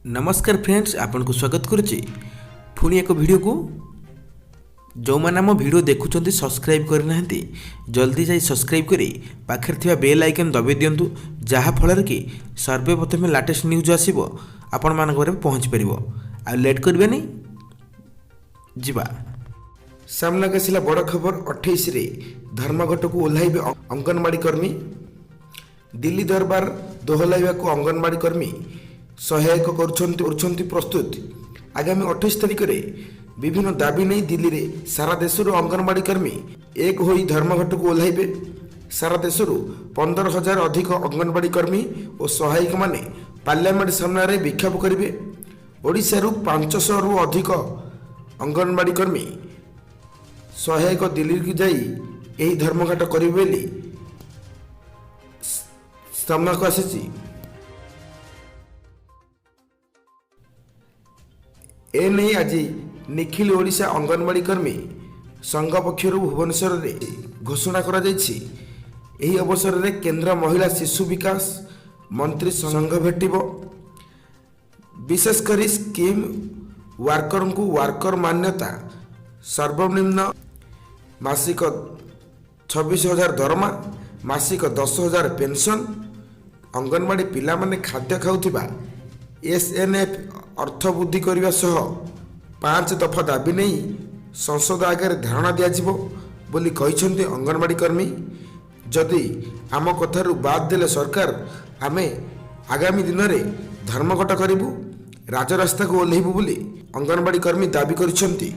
ନମସ୍କାର ଫ୍ରେଣ୍ଡସ୍, ଆପଣଙ୍କୁ ସ୍ୱାଗତ କରୁଛି ପୁଣି ଏକ ଭିଡ଼ିଓକୁ। ଯେଉଁମାନେ ଆମ ଭିଡ଼ିଓ ଦେଖୁଛନ୍ତି, ସବସ୍କ୍ରାଇବ୍ କରିନାହାନ୍ତି, ଜଲ୍ଦି ଯାଇ ସବସ୍କ୍ରାଇବ୍ କରି ପାଖରେ ଥିବା ବେଲ୍ ଆଇକନ୍ ଦବାଇ ଦିଅନ୍ତୁ, ଯାହାଫଳରେ କି ସର୍ବପ୍ରଥମେ ଲାଟେଷ୍ଟ ନ୍ୟୁଜ୍ ଆସିବ, ଆପଣମାନଙ୍କ ଘରେ ପହଞ୍ଚି ପାରିବ। ଆଉ ଲେଟ୍ କରିବେନି, ଯିବା। ସାମ୍ନାକୁ ଆସିଲା ବଡ଼ ଖବର। 28ରେ ଧର୍ମଘଟକୁ ଓହ୍ଲାଇବେ ଅଙ୍ଗନବାଡ଼ି କର୍ମୀ। ଦିଲ୍ଲୀ ଦରବାର ଦୋହଲାଇବାକୁ ଅଙ୍ଗନବାଡ଼ି କର୍ମୀ ସହାୟକ କରୁଛନ୍ତି ପ୍ରସ୍ତୁତ। ଆଗାମୀ 28 ତାରିଖରେ ବିଭିନ୍ନ ଦାବି ନେଇ ଦିଲ୍ଲୀରେ ସାରା ଦେଶରୁ ଅଙ୍ଗନବାଡ଼ି କର୍ମୀ ଏକ ହୋଇ ଧର୍ମଘଟକୁ ଓହ୍ଲାଇବେ। ସାରା ଦେଶରୁ 15,000 ଅଧିକ ଅଙ୍ଗନବାଡ଼ି କର୍ମୀ ଓ ସହାୟକମାନେ ପାର୍ଲାମେଣ୍ଟ ସାମ୍ନାରେ ବିକ୍ଷୋଭ କରିବେ। ଓଡ଼ିଶାରୁ 500ରୁ ଅଧିକ ଅଙ୍ଗନବାଡ଼ି କର୍ମୀ ସହାୟକ ଦିଲ୍ଲୀକୁ ଯାଇ ଏହି ଧର୍ମଘଟ କରିବେ ବୋଲି ସାମ୍ନାକୁ ଆସିଛି। ଏନେଇ ଆଜି ନିଖିଲ ଓଡ଼ିଶା ଅଙ୍ଗନବାଡ଼ି କର୍ମୀ ସଂଘ ପକ୍ଷରୁ ଭୁବନେଶ୍ୱରରେ ଘୋଷଣା କରାଯାଇଛି। ଏହି ଅବସରରେ କେନ୍ଦ୍ର ମହିଳା ଶିଶୁ ବିକାଶ ମନ୍ତ୍ରୀ ସଂଘ ଭେଟିବ। ବିଶେଷ କରି ସ୍କିମ୍ ୱାର୍କରଙ୍କୁ ୱାର୍କର ମାନ୍ୟତା, ସର୍ବନିମ୍ନ ମାସିକ 26,000 ଦରମା, ମାସିକ 10,000 ପେନ୍ସନ୍, ଅଙ୍ଗନବାଡ଼ି ପିଲାମାନେ ଖାଦ୍ୟ ଖାଉଥିବା ଏସ୍ଏନ୍ଏଫ୍ ଅର୍ଥ ବୃଦ୍ଧି କରିବା ସହ 5 ଦଫା ଦାବି ନେଇ ସଂସଦ ଆଗରେ ଧାରଣା ଦିଆଯିବ ବୋଲି କହିଛନ୍ତି ଅଙ୍ଗନବାଡ଼ି କର୍ମୀ। ଯଦି ଆମ କଥାରୁ ବାଦ୍ ଦେଲେ ସରକାର, ଆମେ ଆଗାମୀ ଦିନରେ ଧର୍ମଘଟ କରିବୁ, ରାଜରାସ୍ତାକୁ ଓହ୍ଲାଇବୁ ବୋଲି ଅଙ୍ଗନବାଡ଼ି କର୍ମୀ ଦାବି କରିଛନ୍ତି।